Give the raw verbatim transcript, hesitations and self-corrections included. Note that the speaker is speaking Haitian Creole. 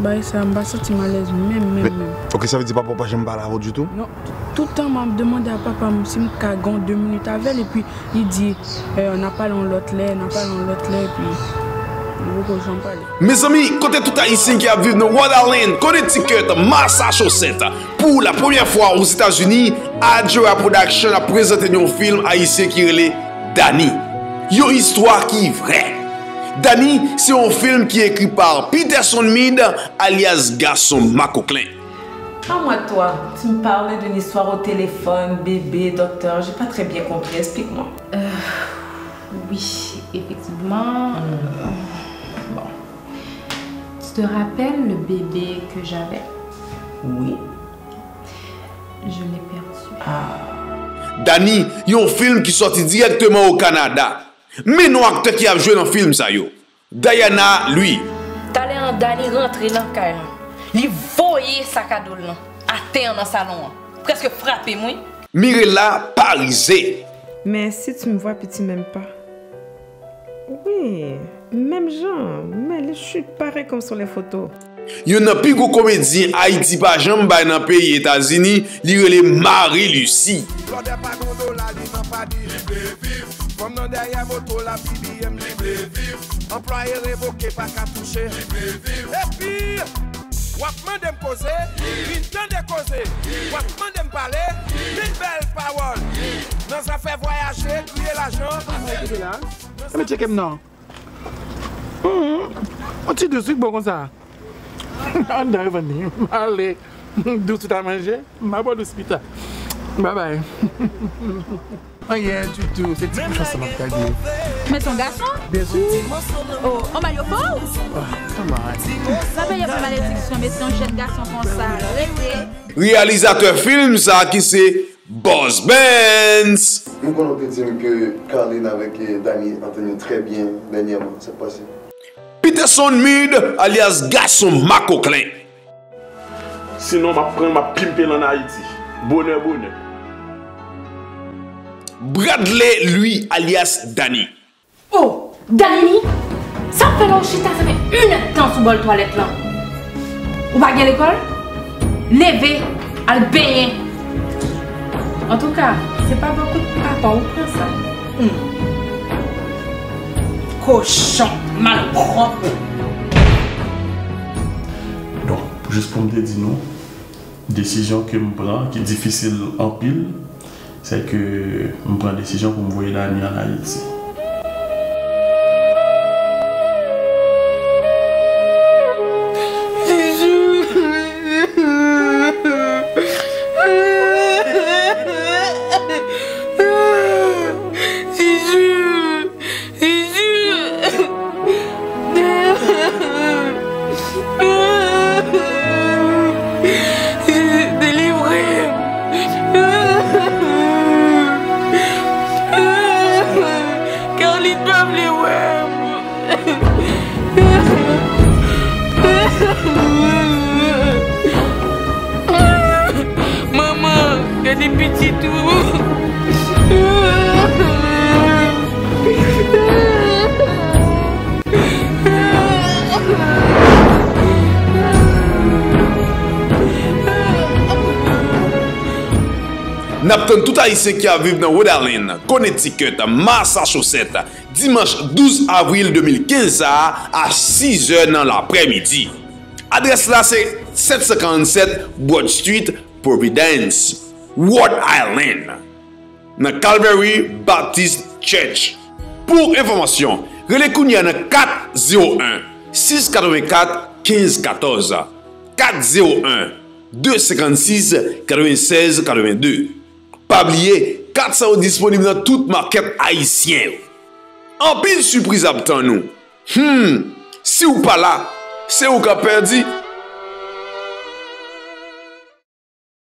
Bagay sa, m pa santi m alèz menm, menm, menm. Ok, sa vle di papa w pa janm pale avè w ditou? Non, tout tan m ap demande a papa m si m ka gen de minit avè l, epi li di, eh, n a pale yon lòt lè, n a pale yon lòt lè, epi nou poko janm pale. Mezanmi, kote tout Ayisyen ki ap viv nan Rhode Island, Connecticut, Massachusetts, pou la premyè fwa Ozetazini, Adjora Production ap prezante nou yon fim ayisyen ki rele Dany. Yon istwa ki vrè. Dany se yon fim ki ekri pa Peterson Mead, alyas Gason Makoklen. Parle-moi de toi. Tu me parlais d'une histoire au téléphone, bébé, docteur. J'ai pas très bien compris. Explique-moi. Euh, oui, effectivement. Hmm. Euh, bon. Tu te rappelles le bébé que j'avais? Oui. Je l'ai perdu. Ah. Dany, yon fim ki sòti dirèkteman o Kanada. Men non aktè ki ap jwe nan fim sa yo. Diana Louis. Talè an Dany rantre nan kay lan. Li voye sakado l lan atè an nan salon an. Prèske frape m, wi. Mirella Parize. Mais si tu me vois, petit, même pas. Oui, menm jan, mais les chutes pareil comme sur les photos. Youn nan pi gwo komedyen Ayiti pa janm bay nan peyi Etazini, li rele Marie Lucie. Blòdè pa gon dola, li nan padi. Li vle viv. Fanm nan dèyè moto la, B B M, li vle viv. Anplwaye revoke, pa ka touche. Li vle viv. Epi, w ap mande m koze, vin tande koze. W ap mande m pale, vin bèl pawòl. Nan zafè vwayaje, griye lajan. Sa w kite la? Sa mèt tcheke m non. Mhm. On ti dous, wi, bon konsa. Anndan yo vann li. M ale. Dous ou ta manje, m pa ba w dous pita. Bye bye. Anyen ditou, se ti kouch ansanm ap gade. Men se yon gason? Byen si. Oh, on maillot fò? Ah, come on. Sa peye pou malediksyon, met yon jèn gason konsa. Rete. Reyalizatè fim sa ki se Boss Benz. M konnen w te di m ke Carline avèk, eh, Dany antann yo trè byen dènyèman. Sa k pase? Peterson Mead, alyas Gason Makoklen. Sinon, m ap pran l, m ap pimpe l ann Ayiti. Bonè, bonè. Bradley Louis, alyas Dany. Oh, Dany, sa w ap fè la w chita, sa fè inèdtan sou bòl twalèt lan? Ou pa gen lekòl? Leve, al benyen. Antouka, se pa bò kout papa w pran sa. Hmm. Kochon, malpwòp. Donk, jis pou m te di nou, desizyon ke m pran, ki difisil anpil, se ke m pran desizyon pou m voye Dany ann Ayiti. Delivre m. Carline pa vle wè m. Manman, gade pitit ou. N ap tann tout Ayisyen ki ap viv nan Rhode Island, Connecticut, Massachusetts, dimanch douz avril de mil kenz sa a, a sizè nan laprèmidi. Adrès la se sèt san karannsèt Broad Street, Providence, Rhode Island, nan Calvary Baptist Church. Pou enfòmasyon, rele kounye a nan kat zewo en, sis katrevenkat, kenz katòz, kat zewo en, de senkannsis, katrevennsèz, katrevenndez. Pa bliye, kat sa yo disponib nan tout makèt ayisyen yo. Anpil sipriz ap tann ou. Hmm, si w pa la, se ou k ap pèdi.